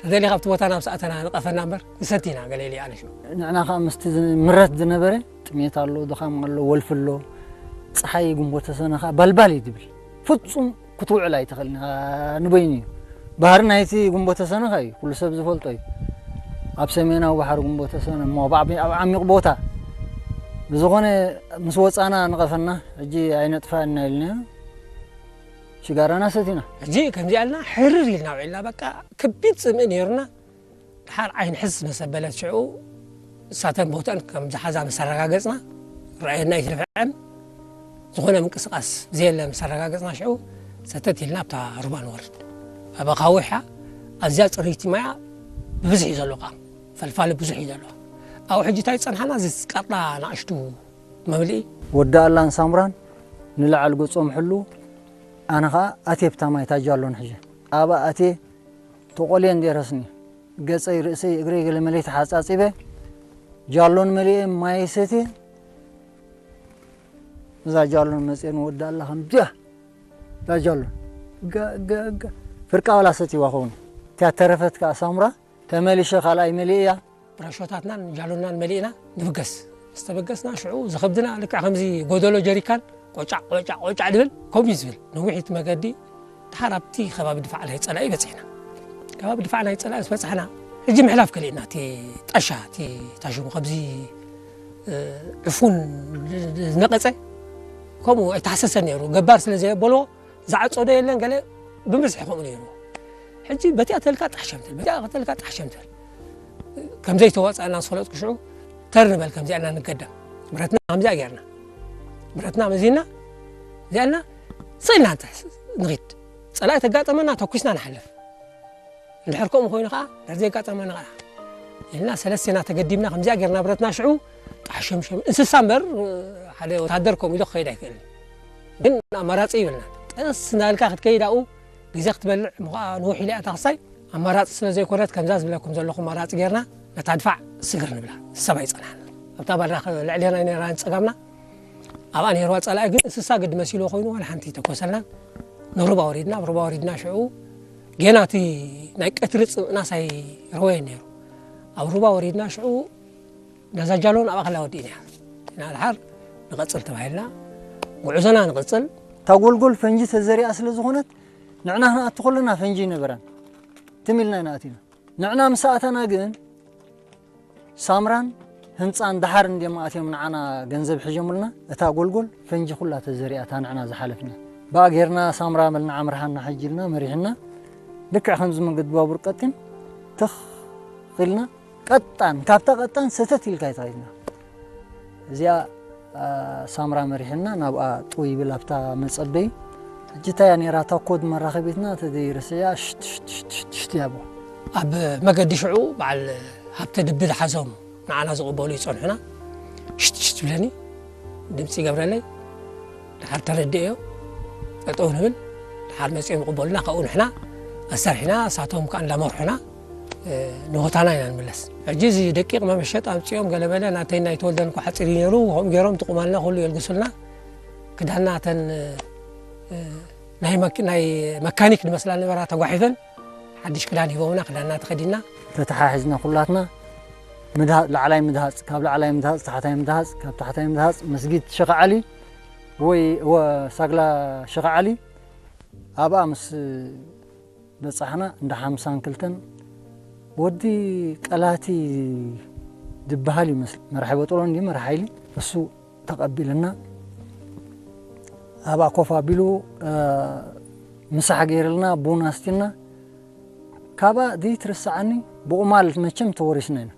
ተደሊኻ ኣብቲ ቦታ ናብ ሰኣተና ንቐፈና እምበር ንሰቲና ገለ ኢለ ኣነ ሽዑ። ንዕና ኸዓ ምስቲ ዝ-፣ ምረት ዝነበረ ጥሜት ኣሎ፣ ድኻም ኣሎ፣ ወልፊ ኣሎ። ጸሓይ ግንቦተ ሰነ ኸዓ ባልባል እዩ ዝብል። ፍጹም ክትውዕል ኣይትኽእልን ኢኻ፣ ንበይኑ እዩ። ባህሪ ናይቲ ግንቦተ ሰነ ኸዓ እዩ፣ ኩሉ ሰብ ዝፈልጦ እዩ። ኣብ ሰሜናዊ ባሕሪ ግንቦተ ሰነ እሞ ኣብ ዓቢ-፣ ኣብ ዓሚቕ ቦታ ብዝኾነ ምስ ወጻና ንቐፈና፣ ሕጂ ኣይነጥፋና ኢልና ሽጋራና ሰቲና። ሕጂ ከምዚኣ ኢልና ሕርር ኢልና ውዒልና፣ በቃ ከቢድ ጽምኢ ነይሩና። ድሓር ዓይኒ ሕስ ምስ ኣበለት ሽዑ እሳተን ቦትአን ከም ዝሓዛ ምስ ኣረጋገጽና፣ ረኣየና ኣይትድፍዐን፣ ዝኾነ ምንቅስቓስ ዘየለ ምስ ኣረጋገጽና ሽዑ ሰተት ኢልና ኣብታ ሩባ ንወርድ። ኣብ ኣኻውሕ እያ፣ ኣዝያ ጽርይቲ ማያ ብብዝሒ እዩ ዘሎ፣ ቃም ፈልፋሊ ብዙሕ እዩ ዘለዎ። ኣብኡ ሕጂ እንታይ ጸንሓና፣ እዚ ዝቃጥላ ንኣሽቱ መምልኢ። ወዲ ኣላን ሳምራን ንላዕሊ ገጾም ሕሉ፣ ኣነ ኸኣ ኣትየ ብታ ማይ እታ ጃሎን ሕጂ። ኣብኣ ኣትየ ተቖልየ እንድየ ረስኒ። ገጸይ፣ ርእሰይ፣ እግረይ ገለ መለይ ተሓጻጺበ፣ ጃሎን መሊኤ ማይ ሰትየ፣ እዛ ጃሎን መጽየ ንወዲ ኣላ ከምዚኣ፣ እዛ ጃሎን፣ ገ-፣ ገ-፣ ገ-፣ ፍርቃ ዋላ ሰትይዋ ኸውን። እቲኣ ተረፈት ከኣ ሳሙራ፣ ተመሊሸ ካልኣይ መሊኤያ። ብራሾታትናን ጃሎናን መሊእና ንብገስ። ምስ ተበገስና ሽዑ ዝኸብድና ልክዕ ከምዚ ጎደሎ ጀሪካን ቆጫዕ፣ ቆጫዕ፣ ቆጫዕ ድብል፣ ከምኡ እዩ ዝብል። ነዊሕ እቲ መገዲ፣ ድሓር ኣብቲ ከባቢ ድፋዕ ናይ ጸላኢ በጺሕና። ከባቢ ድፋዕ ናይ ጸላኢ ምስ በጻሕና፣ ሕጂ ምሕላፍ ከሊእና፣ እቲ ጣሻ፣ እቲ ታሽሙ ከምዚ፣ እ፣ ዕፉን ዝነቐጸ፣ ከምኡ ኣይተሓሰሰን ነይሩ። ገባር ስለ ዘየበልዎ፣ ዝዓጸዶ የለን፣ ገለ ብብዝሒ ከምኡ ነይሩ። ሕጂ በቲኣ ተልካ ጣሕ ሸምተል፣ በቲኣ ተልካ ጣሕ ሸምተል። ከም ዘይተዋጻእና ዝፈለጥኩ ሽዑ፣ ተር ንበል ከምዚኣ ኢና ንገደም። ብረትና ከምዚኣ ጌርና። ብረትና መዚና፣ እዚኣና ስቕ ኢልና ንተ-፣ ንኺድ። ጸላኢ ተጋጠመና፣ ተኩስና ንሓልፍ። እንድሕር ከምኡ ኮይኑ ኸዓ፣ እንድሕር ዘየጋጠመና ኸዓ፣ ኢልና ሰለስቴና ተገዲምና፣ ከምዚኣ ጌርና ብረትና ሽዑ፣ ጣሕሸምሸም፣ እንስሳ እምበር፣ ሓደ ወታደር ከምኡ ኢሉ ክኸይድ ኣይክእልን። ግን ኣማራጺ ይብልና። ቀስ እናበልካ ክትከይድ ኣብኡ፣ ግዜ ክትበልዕ፣ ምዃ ንውሕ ኢላ እያ እታ ክሳይ፣ ኣማራጺ ስለ ዘይኮነት፣ ከምዛ ዝብለኩም ዘለኹ ኣማራጺ ጌርና፣ ነታ ድፋዕ ስግር ንብላ። ሰብ ኣይጸንሓን። ኣብታ ባድራ ልዕሌና ነይራ ጸጋምና፣ ኣብኣ ነይርዋ ጸላኢ ግን እንስሳ ግዲ መሲልዎ ኮይኑ ዋላ ሓንቲ ኣይተኮሰልናን። ንሩባ ወሪድና፣ ኣብ ሩባ ወሪድና ሽዑ ጌና እቲ ናይ ቀትሪ ጽምእናስ ኣይረወየን ነይሩ። ኣብ ሩባ ወሪድና ሽዑ ነዛ ጃሎን ኣብኣ ከላ ወዲእና ኢና። ኢና ድሓር ንቐጽል ተባሂልና ጉዕዞና ንቐጽል። እታ ጎልጎል ፈንጂ ተዘሪኣ ስለ ዝኾነት ንዕና ክንኣቱ ከለና ፈንጂ ኣይነበራን። ትም ኢልና ኢና ኣቲና። ንዕና ምስ ኣተና ግን ሳምራን ህንጻን ደሓር እንድዮም ኣትዮም ንዓና ገንዘብ ሒዞምልና፣ እታ ጎልጎል ፈንጂ ኩላ ተዘሪኣ እታ ንዕና ዝሓለፍና። ብኣ ጌርና ሳምራ በልና ኣምርሓና ሕጂ ኢልና መሪሕና፣ ልክዕ ከምዚ መንገዲ ባቡር ቀጢን ትኽ ኢልና ቀጣን፣ ካብታ ቀጣን ሰተት ኢልካ ኣይትኸይድና። እዚኣ፣ ኣ፣ ሳምራ መሪሕና ናብኣ ጥው ይብል ኣብታ መጸበዪ። ሕጂ እንታይ እያ ነይራ እታ ኮድ መራኸቢትና ተዘይርስያ ሽት፣ ሽት፣ ሽት፣ ሽት እያ ብኡ። ኣብ መገዲ ሽዑ በዓል ሃብተ ድቢ ዝሓዞም ንዓና ዝቕበሉ ይጸንሑና። ሽት፣ ሽት ይብለኒ፣ ድምጺ ይገብረለይ። ድሓር ተረድኤዮ፣ ጠጠው ንብል። ድሓር መጺኦም ይቕበሉና፣ ካብኡ ንሕና ኣሳሪሕና፣ እሳቶም ከኣ እንዳመርሑና፣ እ፣ ንቦታና ኢና ንምለስ። ሕጂ እዚ ደቂቕ መመሸጥ ኣምጺኦም ገለመለ ናተይ ናይ ተወልደን እኮ ሓጺር እዩ ነይሩ፣ ከምኡ ገይሮም ትቑማልና ኩሉ የልግሱልና። ክዳንና እተን፣ እ፣ ናይ መክ-፣ ናይ መካኒክ ዝመስላ ነበራ ተጓሒፈን፣ ሓድሽ ክዳን ሂቦምና፣ ክዳንና ተኸዲንና። ተተሓሒዝና ኩላትና፣ ምድሃ-፣ ላዕላይ ምድሃጽ፣ ካብ ላዕላይ ምድሃጽ፣ ታሕታይ ምድሃጽ፣ ካብ ታሕታይ ምድሃጽ፣ መስጊድ ሸኽ ዓሊ ወይ ወ-፣ ሳግላ ሸኽ ዓሊ፣ ኣብኣ ምስ በጻሕና፣ እንዳ ሓምሳን ክልተን ወዲ ቀላቲ ዝበሃል ይመስል፣ መራሒ በጥሎ እንዲ መራሒ ሓይሊ፣ እሱ ተቐቢልና፣ ኣብኣ ኮፍ ኣቢሉ፣ እ፣ ምሳሕ ገይርልና፣ ቡን ኣስቲና፣ ካብኣ ዘይትርስዓኒ፣ ብቑማል መቸም ተወሪስና ኢና።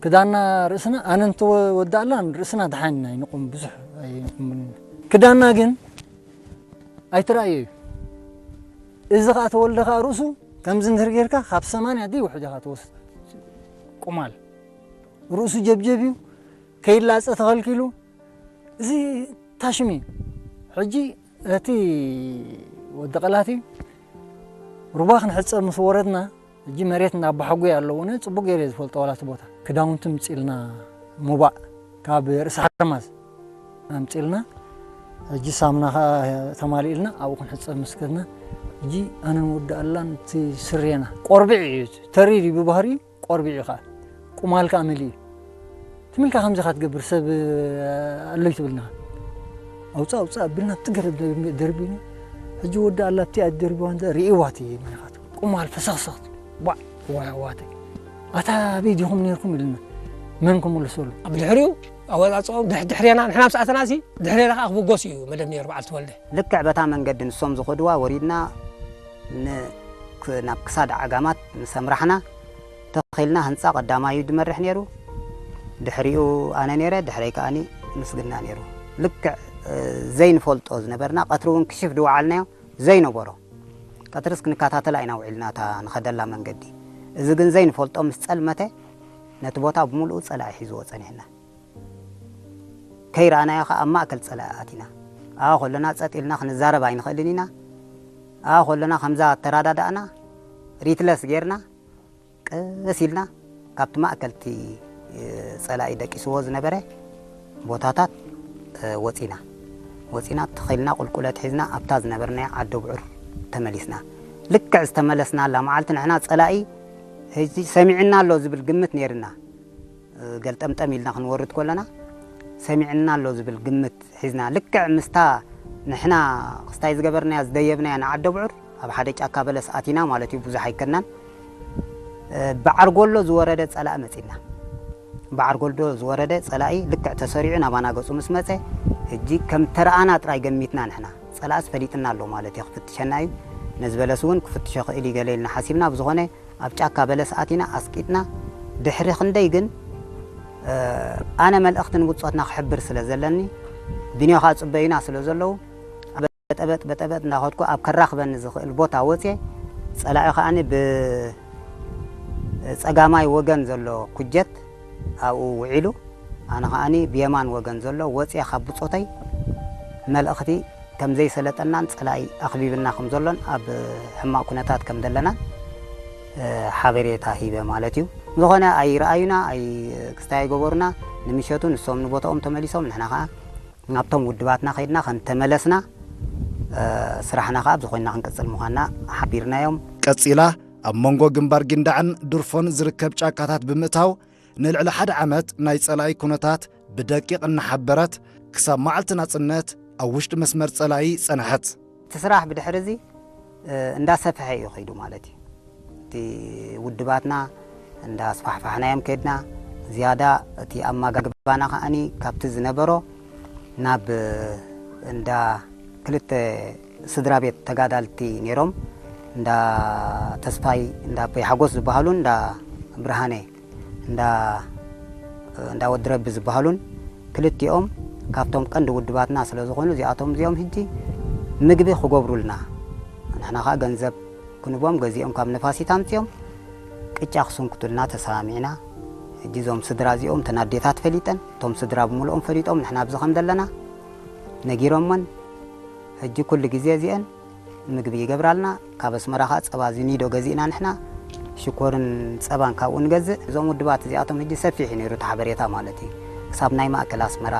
ክዳና ርእስና፣ ኣነ እንተወዳእላን ርእስና ደሓን ኢና፣ ኣይንቑም፣ ብዙሕ ኣይንቑምን ኢና። ክዳና ግን ኣይትረኣዮ እዩ። እዚ ኸኣ ተወልደ ኸኣ ርእሱ ከምዚ እንድሕር ጌርካ፣ ካብ ሰማንያ ደይ ውሕድ ኢኻ ትወስድ። ቁማል። ርእሱ ጀብጀብ እዩ፣ ከይላጸ ተኸልኪሉ። እዚ ታሽም እዩ። ሕጂ እቲ ወዲ ቀላቲ ሩባ ክንሕጸብ ምስ ወረድና፣ ሕጂ መሬት እንዳ ኣባሓጎይ ኣለዎ፣ እነ ጽቡቕ ገይረ እየ ዝፈልጦ፣ ዋላ እቲ ቦታ። ክዳውንቲ ምጺልና፣ ሙባእ ካብ ርእሲ ሓርማዝ ኣምጺልና፣ ሕጂ ሳምና ከኣ ተማሊእልና፣ ኣብኡ ክንሕጸብ ምስ ከድና፣ ሕጂ ኣነን ወዲ ኣላን እቲ ስሬና፣ ቆርብዕ እዩ፣ ተሪር እዩ ብባህሪኡ፣ ቆርብዕ እዩ ከኣ፣ ቁማል ከኣ መሊኡ። ትም ኢልካ ከምዚ ኢኻ ትገብር፣ ሰብ ኣሎ ይትብልና። ኣውጻእ፣ ኣውጻእ ኣቢልና ኣብቲ ገረብ ደርቢ-፣ ደርቢና። ሕጂ ወዲ ኣላ ኣብቲ ኣደርቢዋ እንተ ርእይዋ እቲ ምኽንያቱ ቁማል ፈሰኽሰኽ። ዋዕ፣ ዋዕ፣ ዋተይ። ኣታ ኣበይ ዲኹም ነይርኩም ኢልና። መን ክምልሰሉ? ኣብ ድሕሪኡ ኣወጻጽኦም ድሕ-፣ ድሕሬና፣ ንሕና ምስ ኣተናሲ ድሕሬና ከኣ ክብገሱ እዩ መደብ ነይሩ በዓል ተወልደ። ልክዕ በታ መንገዲ ንሶም ዝኸድዋ ወሪድና ን-፣ ክ-፣ ናብ ክሳድ ዓጋማት ምስ ኣምራሕና፣ ተኺልና ህንጻ ቀዳማዩ ዝመርሕ ነይሩ። ድሕሪኡ ኣነ ነይረ፣ ድሕረይ ከኣኒ ምስግና ነይሩ። ልክዕ፣ እ፣ ዘይንፈልጦ ዝነበርና፣ ቀትሪ እውን ክሽፍ ዝወዓልናዮ ዘይነበሮ። ቀትርስ ክንከታተላ ኢና ውዒልና እታ ንኸደላ መንገዲ። እዚ ግን ዘይንፈልጦ ምስ ጸልመተ፣ ነቲ ቦታ ብምሉኡ ጸላኢ ሒዝዎ ጸኒሕና። ከይረኣናዮ ኸኣ ኣብ ማእከል ጸላኢ ኣቲና። ኣብኣ ከለና ጸጥ ኢልና ክንዛረብ ኣይንኽእልን ኢና። ኣብኣ ከለና ከምዛ እተረዳዳእና ሪትለስ ጌርና ቀስ ኢልና ካብቲ ማእከል እቲ፣ እ፣ ጸላኢ ደቂስዎ ዝነበረ ቦታታት፣ እ፣ ወጺና። ወጺና ተኺልና ቁልቁለት ሒዝና ኣብታ ዝነበርናያ ዓዲ ብዑር ተመሊስና። ልክዕ ዝተመለስናላ መዓልቲ ንሕና ጸላኢ ሕጂ ሰሚዕና ኣሎ ዝብል ግምት ነይርና። ገልጠምጠም ኢልና ክንወርድ ከለና፣ ሰሚዕና ኣሎ ዝብል ግምት ሒዝና፣ ልክዕ ምስታ ንሕና ክስታይ ዝገበርናያ፣ ዝደየብናያ ንዓዲ ብዑር፣ ኣብ ሓደ ጫካ በለስ ኣቲና ማለት እዩ፣ ብዙሕ ኣይከድናን። እ፣ ብዓርጎሎ ዝወረደ ጸላኢ መጺና። ብዓርጎሎ ዝወረደ ጸላኢ ልክዕ ተሰሪዑ ናባና ገጹ ምስ መጸ፣ ሕጂ ከም ተረኣና ጥራይ ገሚትና ንሕና። ጸላእስ ፈሊጥና ኣሎ ማለት እዩ፣ ክፍትሸና እዩ። ነዚ በለስ እውን ክፍትሾ ክእል እዩ ገለ ኢልና ሓሲብና። ብዝኾነ፣ ኣብ ጫካ በለስ ኣቲና ኣስቂጥና። ድሕሪ ክንደይ ግን፣ እ፣ ኣነ መልእኽቲ ንብጾትና ክሕብር ስለ ዘለኒ፣ ብንዮ ኸኣ ጽበዩና ስለ ዘለዉ፣ በጠበጥ በጠበጥ እንዳኸድኩ ኣብ ከራኽበኒ ዝኽእል ቦታ ወፅየ። ፀላኢ ከዓኒ ብፀጋማይ ወገን ዘሎ ኩጀት ኣብኡ ውዒሉ፣ ኣነ ከዓኒ ብየማን ወገን ዘሎ ወፅየ ካብ ብፆተይ መልእኽቲ ከም ዘይሰለጠናን ፀላኢ ኣኽቢብና ከም ዘሎን ኣብ ሕማቕ ኩነታት ከም ዘለናን ሓበሬታ ሂበ ማለት እዩ። ዝኾነ ኣይረኣዩና፣ ኣይ ክስታይ ኣይገበሩና። ንምሸቱ ንሶም ንቦታኦም ተመሊሶም፣ ንሕና ከዓ ናብቶም ውድባትና ከይድና ከም ተመለስና ስራሕና ከዓ ኣብዚ ኮይንና ክንቅፅል ምዃንና ሓቢርናዮም። ቀጺላ ኣብ መንጎ ግንባር ጊንዳዕን ዱርፎን ዝርከብ ጫካታት ብምእታው ንልዕሊ ሓደ ዓመት ናይ ጸላኢ ኩነታት ብደቂቕ እናሓበረት ክሳብ መዓልቲ ናጽነት ኣብ ውሽጢ መስመር ጸላኢ ጸንሐት። እቲ ስራሕ ብድሕሪ እዚ እንዳሰፍሐ እዩ ከይዱ ማለት እዩ። እቲ ውድባትና እንዳስፋሕፋሕናዮም ከድና፣ ዝያዳ እቲ ኣመጋግባና ከዓኒ ካብቲ ዝነበሮ ናብ እንዳ ክልተ ስድራ ቤት ተጋዳልቲ ነይሮም፣ እንዳ ተስፋይ፣ እንዳ ኣቦይ ሓጎስ ዝበሃሉን እንዳ ብርሃነ፣ እንዳ እንዳ ወዲ ረቢ ዝበሃሉን ክልቲኦም ካብቶም ቀንዲ ውድባትና ስለ ዝኾኑ፣ እዚኣቶም እዚኦም ሕጂ ምግቢ ክገብሩልና፣ ንሕና ኸዓ ገንዘብ ክንቦም ገዚኦም ካብ ነፋሲት ኣምጺኦም ቅጫ ክስንክቱልና ተሰማሚዕና። ሕጂ እዞም ስድራ እዚኦም፣ እተን ኣዴታት ፈሊጠን፣ እቶም ስድራ ብምልኦም ፈሊጦም ንሕና ኣብዚ ከም ዘለና ነጊሮመን። ሕጂ ኩሉ ግዜ እዚአን ምግቢ ይገብራልና። ካብ ኣስመራ ኸዓ ጸባ እዚ ኒዶ ገዚእና ንሕና ሽኮርን ጸባን ካብኡ ንገዝእ። እዞም ውድባት እዚኣቶም ሕጂ ሰፊሕ እዩ ነይሩ እቲ ሓበሬታ ማለት እዩ። ክሳብ ናይ ማእከል ኣስመራ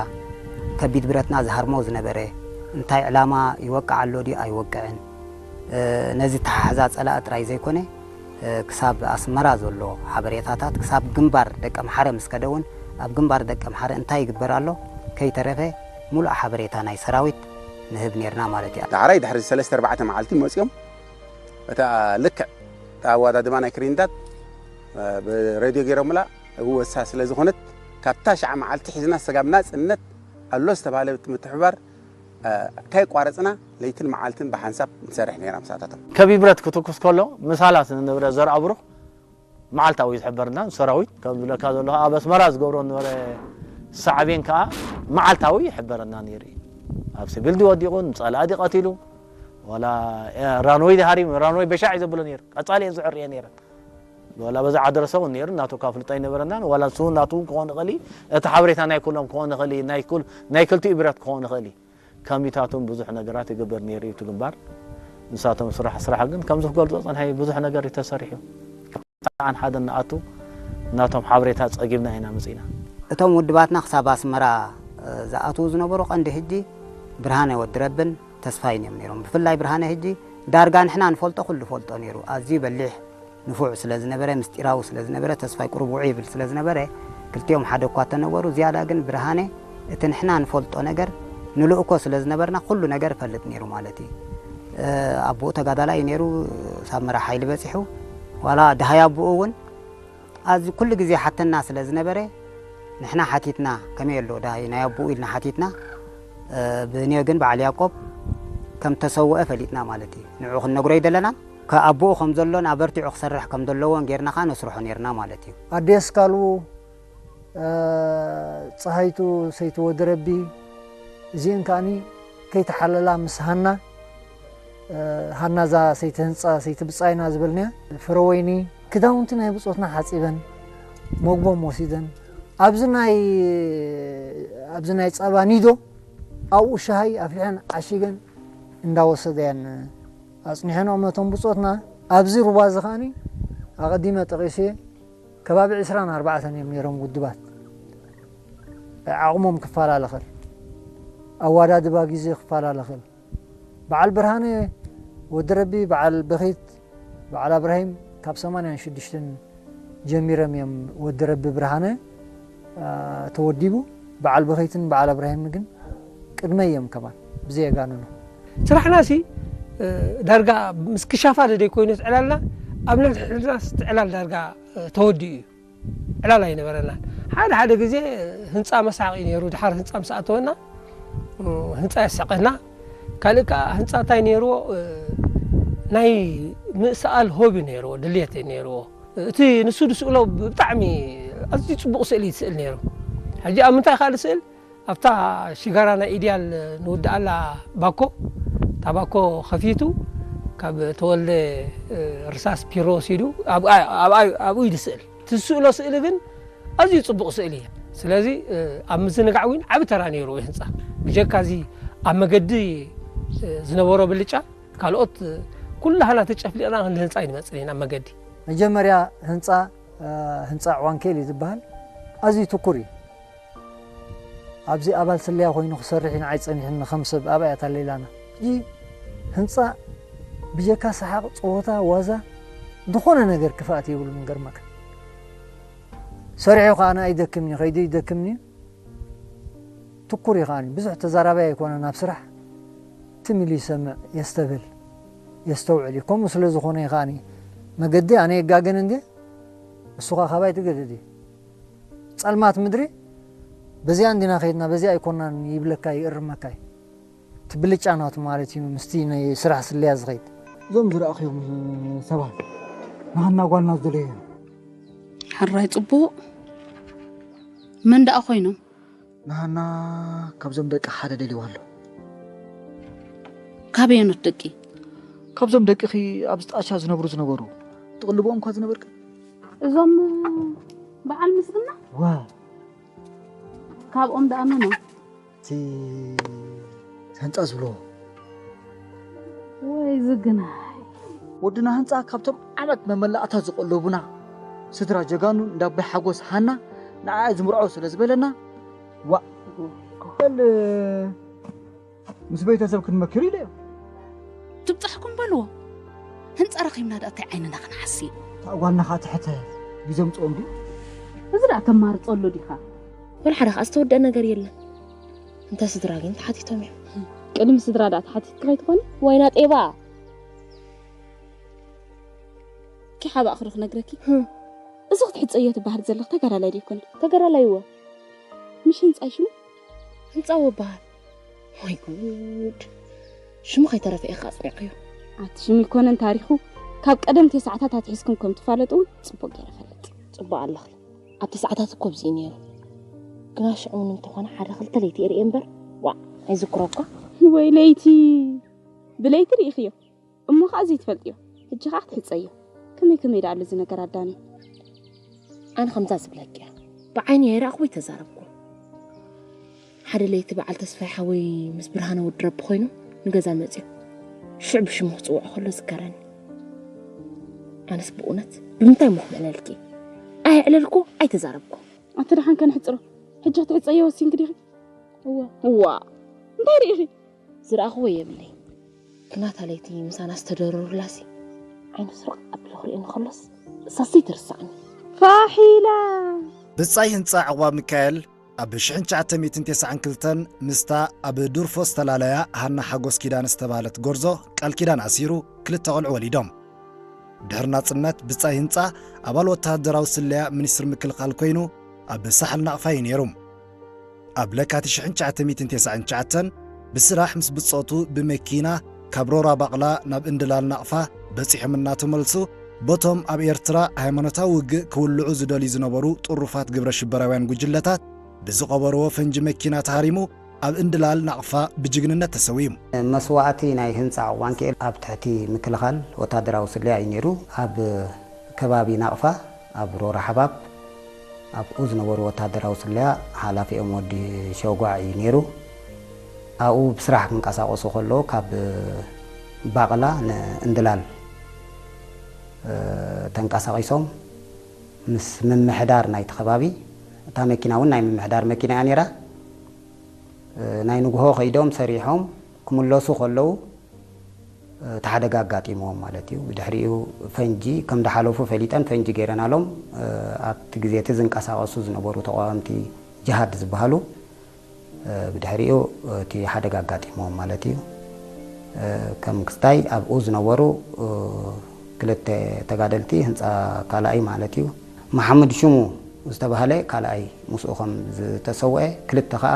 ከቢድ ብረትና ዝሃርሞ ዝነበረ፣ እንታይ ዕላማ ይወቅዕ ኣሎ ድዩ ኣይወቅዕን፣ እ፣ ነዚ ተሓሕዛ ጸላኢ ጥራይ ዘይኮነ፣ እ፣ ክሳብ ኣስመራ ዘሎ ሓበሬታታት፣ ክሳብ ግንባር ደቀምሓረ ምስ ከደ እውን፣ ኣብ ግንባር ደቀምሓረ እንታይ ይግበር ኣሎ ከይተረፈ፣ ሙሉእ ሓበሬታ ናይ ሰራዊት ንህብ ኔርና ማለት እዩ። ዳሕራይ ድሕሪ ሰለስተ ኣርባዕተ መዓልቲ መጺኦም፣ እታ ልክዕ እታ ኣወዳድባ ናይ ክሪንዳት፣ እ፣ ብሬድዮ ገይሮምላ፣ እወሳ ስለ ዝኾነት፣ ካብታ ሸዓ መዓልቲ ሒዝና ስጋብ ናጽነት ኣሎ ዝተባህለ ምትሕብባር፣ እ፣ ከየቋረጽና ለይትን መዓልትን ብሓንሳብ ንሰርሕ ኔርና ምሳታቶም። ከቢድ ብረት ክትኩስ ከሎ፣ ምሳላት ንብረት ዘርኣ ብሩኽ መዓልታዊ ዝሕበረና ሰራዊት፣ ከም ዝብለካ ዘለኹ ኣብ ኣስመራ ዝገብሮ ዝነበረ ሳዕቤን ከኣ መዓልታዊ ይሕበረና ነይሩ እዩ። ኣብ ሲቪል ድዩ ወዲቑ፣ ንጸላኢ ድዩ ቀቲሉ፣ ዋላ፣ እ፣ ራንወይ ድዩ ሃሪሙ፣ ራንወይ በሻዕ እዩ ዘብሎ ነይሩ። ቀጻሊ እየ ዝዕር እየ ነይረ። ዋላ በዛ ዓደረሰ እውን ነይሩ፣ ናቱ ካብ ፍልጠት ኣይነበረናን፣ ዋላ ንሱ እውን ናቱ እውን ክኾን ይኽእል እዩ። እቲ ሓበሬታ ናይ ኩሎም ክኾን ይኽእል እዩ፣ ናይ ኩል-፣ ናይ ክልቲኡ ብረት ክኾን ይኽእል እዩ። ከሚታቱን ብዙሕ ነገራት ይግበር ነይሩ እዩ እቲ ግንባር። ንሳቶም ስራሕ፣ ስራሕ ግን ከምዚ ክገልጾ ጸንሐ፣ ብዙሕ ነገር እዩ ተሰሪሑ። ኣን ሓደ ንኣቱ ናቶም ሓበሬታ ጸጊብና ኢና መጺና። እቶም ውድባትና ክሳብ ኣስመራ፣ እ፣ ዝኣትዉ ዝነበሩ ቀንዲ ሕጂ ብርሃነ ወዲ ረብን ተስፋይን እዮም ነይሮም። ብፍላይ ብርሃነ ሕጂ ዳርጋ ንሕና ንፈልጦ ኩሉ ፈልጦ ነይሩ። ኣዝዩ በሊሕ ንፉዕ ስለ ዝነበረ፣ ምስጢራዊ ስለ ዝነበረ፣ ተስፋይ ቁሩብ ውዑይ ይብል ስለ ዝነበረ፣ ክልቲኦም ሓደ እኳ ተነበሩ፣ ዝያዳ ግን ብርሃነ እቲ ንሕና ንፈልጦ ነገር ንልእኮ ስለ ዝነበርና፣ ኩሉ ነገር እፈልጥ ነይሩ ማለት እዩ። እ፣ ኣቦኡ ተጋዳላይ እዩ ነይሩ፣ ሳብ መራሕ ሓይሊ በጺሑ። ዋላ ድሃይ ኣቦኡ እውን ኣዚ ኩሉ ግዜ ሓተና ስለ ዝነበረ፣ ንሕና ሓቲትና፣ ከመይ ኣሎ ድሃይ ናይ ኣቦኡ ኢልና ሓቲትና። እ፣ ብንዮ ግን በዓል ያዕቆብ ከም ተሰውአ ፈሊጥና ማለት እዩ። ንዑ ክንነግሮ ኣይደለናን። ከኣቦኡ ከም ዘሎን ኣበርቲዑ ክሰርሕ ከም ዘለዎን ጌርና ኸኣ ነስርሖ ኔርና ማለት እዩ። ኣዴ ኣስካሉ፣ እ፣ ጸሃይቱ ሰይቲ ወዲ ረቢ፣ እዚኤን ከኣኒ ከይተሓለላ ምስ ሃና፣ እ፣ ሃና እዛ ሰይቲ ህንጻ፣ ሰይቲ ብጻይና ዝበልናያ፣ ፍረወይኒ፣ ክዳውንቲ ናይ ብጾትና ሓጺበን፣ መግቦም ወሲደን፣ ኣብዚ ናይ፣ ኣብዚ ናይ ጸባ ኒዶ ኣብኡ ሻሂ ኣፍሊሐን ዓሺገን እንዳወሰዳ እየን ኣጽኒሐንኦም ነቶም ብጾትና። ኣብዚ ሩባ እዚ ከኣኒ ኣቐዲመ ጠቒሰ፣ ከባቢ ዕስራን ኣርባዕተን እዮም ነይሮም ውድባት። ዓቕሞም ክፈላለ ኽእል፣ ኣወዳድባ ግዜ ክፈላለ ኽእል። በዓል ብርሃነ ወዲ ረቢ፣ በዓል በኺት፣ በዓል ኣብራሂም ካብ ሰማንያን ሽዱሽተን ጀሚሮም እዮም ወዲ ረቢ ብርሃነ፣ አ፣ ተወዲቡ። በዓል በኺትን በዓል ኣብራሂምን ግን ቅድመ እዮም ከማን ብዘየጋንኑ። ስራሕናሲ፣ እ፣ ዳርጋ ምስ ክሻፋ ደደይ ኮይኑ እቲ ዕላልና፣ ኣብ ነንሕድናስ እቲ ዕላል ዳርጋ፣ እ፣ ተወዲኡ እዩ። ዕላል ኣይነበረናን። ሓደ ሓደ ግዜ ህንጻ መሳቂ ነይሩ፣ ድሓር ህንጻ ምስ ኣተወና፣ እ፣ ህንጻ የሳቀና። ካልእ ከኣ ህንጻ እንታይ ነይርዎ? እ፣ ናይ ምእስኣል ሆቢ ነይርዎ፣ ድልየት ነይርዎ። እቲ ንሱ ዝስእሎ ብጣዕሚ ኣዝዩ ጽቡቕ ስእሊ ይስእል ነይሩ። ሕጂ ኣብ ምንታይ ከኣ ዝስእል? ኣብታ ሽጋራ ናይ ኢድያል ንውድኣላ ባኮ፣ ታባኮ ከፊቱ ካብ ተወልደ ርሳስ ፒሮ ወሲዱ ኣብኡ ይድስእል። ትስእሎ ስእሊ ግን ኣዝዩ ጽቡቕ ስእሊ እዩ። ስለዚ ኣብ ምዝንጋዕ እውን ዓቢ ተራ ነይሩ ህንጻ። ብጀካ እዚ ኣብ መገዲ ዝነበሮ ብልጫ ካልኦት ኩላህና ተጨፍሊቕና ክንዲ ህንጻ ይንመጽእ ኢና መገዲ። መጀመርያ ህንጻ ህንጻ ዕዋንኬል እዩ ዝበሃል። ኣዝዩ ትኩር እዩ። ኣብዚ ኣባል ስለያ ኮይኑ ክሰርሕ እዩ ንዓይ ጸኒሕኒ ከም ሰብ ኣብኣ እያ ታለይላና። ሕጂ ህንጻ ብጀካ ሰሓቕ፣ ጸወታ፣ ዋዛ ዝኾነ ነገር ክፍኣት የብሉን። ገርመካ ሰሪሑ ከኣ ኣይደክምን እዩ፣ ከይዱ ይደክምን እዩ። ትኩር እዩ ከኣ ብዙሕ ተዛራባይ ኣይኮነን ኣብ ስራሕ። ትም ኢሉ ይሰምዕ፣ የስተብህል፣ የስተውዕል እዩ። ከምኡ ስለ ዝኾነ እዩ ከኣ መገዲ ኣነ የጋገን እንዴ እሱ ኸዓ ካባይ ትገደድ እዩ። ጸልማት ምድሪ በዚኣ እንዲና ከይድና በዚኣ ኣይኮናን ይብለካ ይእርመካ እዩ። ትብልጫ ናቱ ማለት እዩ ምስቲ ናይ ስራሕ ስለያ ዝኸይድ። እዞም ዝረኣኽዮም ሰባት ንሃና ጓልና ዝደለየ እዮም። ሕራይ ጽቡቕ። መን ደኣ ኮይኖም? ንሃና ካብዞም ደቂ ሓደ ደልይዋ ኣሎ። ካበየኖት ደቂ? ካብዞም ደቅኺ ኣብዚ ጣሻ ዝነብሩ ዝነበሩ ትቕልብኦም እኳ ዝነበርካ። እዞም በዓል ምስልና? ዋ። ካብኦም ደኣ መን? እቲ ህንጻ ዝብሎ። ወይ ዝግናይ። ወድና ህንጻ ካብቶም ዓመት መመላእታ ዝቐለቡና ስድራ ጀጋኑ እንዳቦይ ሓጎስ ሃና ንዓኣ ዝምርዖ ስለ ዝበለና፣ ዋ፣ በል ምስ ቤተሰብ ክንመክር ኢለ እዮ። ትብጻሕኩም በልዎ። ህንጻ ረኺብና ደኣ እንታይ ዓይንና ክንሓሲ? እታ ጓልና ኸዓ ትሕተ ግዜ ምጽኦም ድዩ? እዚ ደኣ ተማርጾ ኣሎ ዲኻ? ወላ ሓደ ኸዓ ዝተወደአ ነገር የለን። እንተ ስድራ ግን ተሓቲቶም እዮም። ቅድሚ ስድራ ደኣ ተሓቲትካ ኣይትኾኒ? ዋይና ጤባ። ኪሓባእኽሪ ክነግረኪ። ህም። እዚ ክትሕጸዮ ትበሃል ዘለኽ ተጋዳላይ ዶ ይኮነ? ተጋዳላይ እወ። ምሽ ህንጻ ሽሙ? ህንጻ እወ በሃል። ወይ ጉድ። ሽሙ ከይተረፈ ኢኻ ኣጽኒዕክዮ። ኣቲ ሽሙ ይኮነን ታሪኹ። ካብ ቀደም ተስዓታት ኣትሒዝኩም ከም ትፋለጡ እውን ጽቡቕ ገይረ ፈልጥ። ጽቡቕ ኣለኺ። ኣብ ተስዓታት እኮ ብዚ እዩ ነይሩ። ግና ሽዑ እውን እንተኾነ ሓደ ክልተ ለይቲ እየ ርእየ እምበር፣ ዋእ፣ ኣይዝክሮ እኳ። ወይ ለይቲ። ብለይቲ ርኢኽዮ። እሞ ኸዓ ዘይትፈልጥዮ፣ ሕጂ ኸዓ ክትሕጸዮ። ከመይ ከመይ ደኣ ኣሎ እዚ ነገር ኣዳኒ? ኣነ ከምዛ ዝብለኪ እያ። ብዓይኒ ኣይረኣኹ ኣይተዛረብኩ። ሓደ ለይቲ በዓል ተስፋይ ሓወይ ምስ ብርሃነ ወዲ ረቢ ኮይኖም ንገዛ መጽዮም። ሽዑ ብሽሙ ክጽውዖ ከሎ ዝከረኒ። ኣነስ ብእውነት ብምንታይ እሞ ክምዕለልኪ? ኣየዕለልኩ፣ ኣይተዛረብኩ። ኣቲ ደሓን ከነሕጽሮ። ሕጂ ክትሕጸዮ ወሲንኪ ዲኺ? እዋ። እዋ። እንታይ ርኢኺ? ዝረኣኽዎ የብለይ። ግና እታ ለይቲ ምሳና ዝተደረሩላሲ ዓይኑ ስርቕ ኣቢሉ ክርእየኒ ከሎስ እሳስ ዘይትርስዓኒ። ፋሒላ! ብጻይ ህንጻ ዕቑባ ሚካኤል ኣብ ሽሕን ትሽዓተ ሚእትን ተስዓን ክልተን ምስታ ኣብ ዱርፎ ዝተላለያ ሃና ሓጎስ ኪዳነ ዝተባህለት ጎርዞ ቃል ኪዳን ኣሲሩ ክልተ ቆልዑ ወሊዶም። ድሕሪ ናጽነት ብጻይ ህንጻ ኣባል ወተሃደራዊ ስለያ ሚኒስትሪ ምክልኻል ኮይኑ ኣብ ሳሕል ናቕፋ እዩ ነይሩ። ኣብ ለካቲት ሽሕን ትሽዓተ ሚእትን ተስዓን ትሽዓተን ብስራሕ ምስ ብጾቱ ብመኪና ካብ ሮራ ባቕላ ናብ እንድላል ናቕፋ በጺሖም እናተመልሱ፣ በቶም ኣብ ኤርትራ ሃይማኖታዊ ውግእ ክውልዑ ዝደልዩ ዝነበሩ ጥሩፋት ግብረ ሽበራውያን ጉጅለታት ብዝቐበርዎ ፈንጂ መኪና ተሃሪሙ ኣብ እንድላል ናቕፋ ብጅግንነት ተሰዊኡ። መስዋእቲ ናይ ህንጻ ዕቑባንክኤል ኣብ ትሕቲ ምክልኻል ወታደራዊ ስለያ እዩ ነይሩ። ኣብ ከባቢ ናቕፋ፣ ኣብ ሮራ ሓባብ፣ ኣብኡ ዝነበሩ ወታደራዊ ስለያ ሓላፊኦም ወዲ ሸጓዕ እዩ ነይሩ። ኣብኡ ብስራሕ ክንቀሳቐሱ ከለዉ ካብ ባቕላ ንእንድላል፣ እ፣ ተንቀሳቒሶም ምስ ምምሕዳር ናይቲ ከባቢ፣ እታ መኪና እውን ናይ ምምሕዳር መኪና እያ ነይራ። እ፣ ናይ ንግሆ ከይዶም ሰሪሖም ክምለሱ ከለዉ፣ እ፣ እቲ ሓደጋ ኣጋጢምዎም ማለት እዩ። ብድሕሪኡ ፈንጂ ከም ዝሓለፉ ፈሊጠን ፈንጂ ገይረናሎም፣ እ፣ ኣብቲ ግዜ እቲ ዝንቀሳቐሱ ዝነበሩ ተቃወምቲ ጅሃድ ዝበሃሉ፣ እ፣ ብድሕሪኡ እቲ ሓደጋ ኣጋጢምዎም ማለት እዩ። እ፣ ከም ክስታይ ኣብኡ ዝነበሩ፣ እ፣ ክልተ ተጋደልቲ ህንጻ ካልኣይ ማለት እዩ፣ መሓመድ ሽሙ ዝተባህለ ካልኣይ ምስኡ ከም ዝተሰውአ፣ ክልተ ኸኣ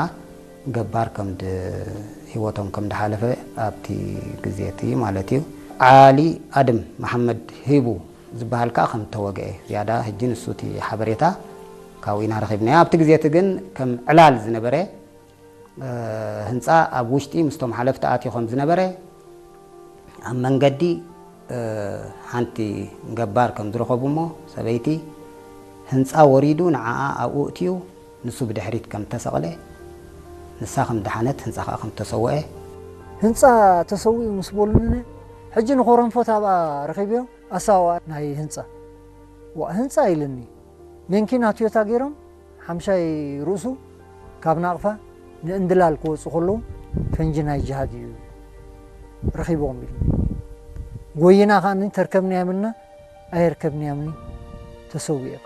ገባር ከም ድ-፣ ህይወቶም ከም ዝሓለፈ ኣብቲ ግዜ እቲ ማለት እዩ። ዓሊ ኣድም መሓመድ ሂቡ ዝበሃል ከኣ ከም ዝተወግአ ዝያዳ ሕጂ ንሱ እቲ ሓበሬታ ካብኡ ኢና ረኺብናዮ። ኣብቲ ግዜ እቲ ግን ከም ዕላል ዝነበረ፣ እ፣ ህንጻ ኣብ ውሽጢ ምስቶም ሓለፍቲ ኣትዩ ከም ዝነበረ፣ ኣብ መንገዲ ሓንቲ ገባር ከም ዝረኸቡ እሞ ሰበይቲ ህንፃ ወሪዱ ንዓኣ ኣብኡ እትዩ ንሱ ብድሕሪት ከም ተሰቕለ ንሳ ከም ደሓነት ህንፃ ከዓ ከም ተሰወአ። ህንፃ ተሰዊኡ ምስ በሉኒ ሕጂ ንኮረንፎት ኣብኣ ረኺብዮ ኣሳዋ ናይ ህንፃ ዋ ህንፃ ኢልኒ መንኪና ቶዮታ ገይሮም ሓምሻይ ርእሱ ካብ ናቕፋ ንእንድላል ክወፁ ከለዉ ፈንጂ ናይ ጅሃድ እዩ ረኺቦም ኢሉ ጎይና ከዓ ተርከብንያምና ኣየርከብንያምኒ ተሰዊኦም